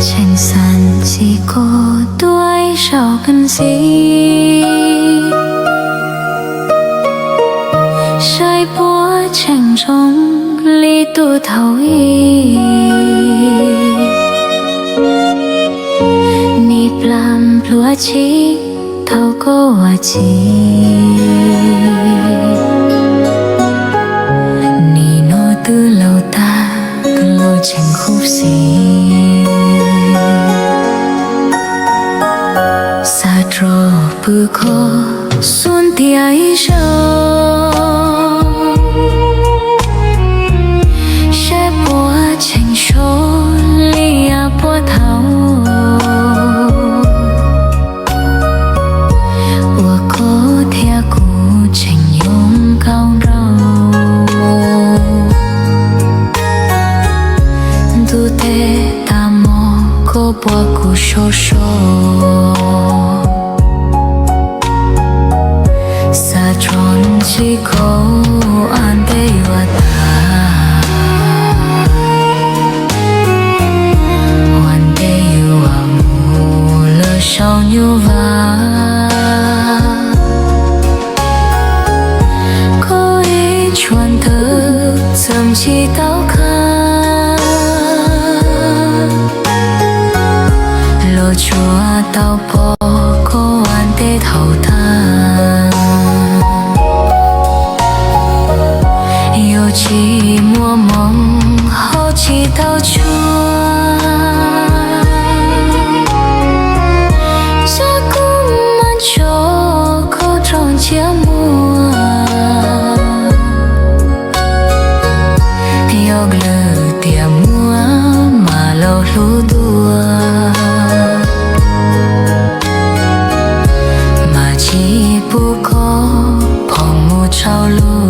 Tseem xav ntsib koj dua ib zaug ntxiv, saib puas tseem zoo li tus thaum ub. Nim plam pluav tsim thaum koj ua txiv, nim no twb laus tag, los tseem khuv xim. Xav rov pw koj xub ntiag ib zaug, saib puas tseem zoo li yav puag thaum uas koj thiab kuv tseem nyob nkauj nraug. Ntuj teb tag hmo koj pom kuv sov sov, xav rov ntsib koj ua ntej yuav tag, ua ntej yuav mus lawm saum nyuj vaj. Koj ib tshuaj ntawd txawm tsis tau khawb, los tsuas tau pom koj ua ntej thaum tag. Yus tsis muaj hmoo ho tsis tau tsuaj, txhob kuj mas tso koj rau ntsiab muag. Yog lwm tiam muaj mas los hlub dua, mas tsis pub koj phom mus rau lwm.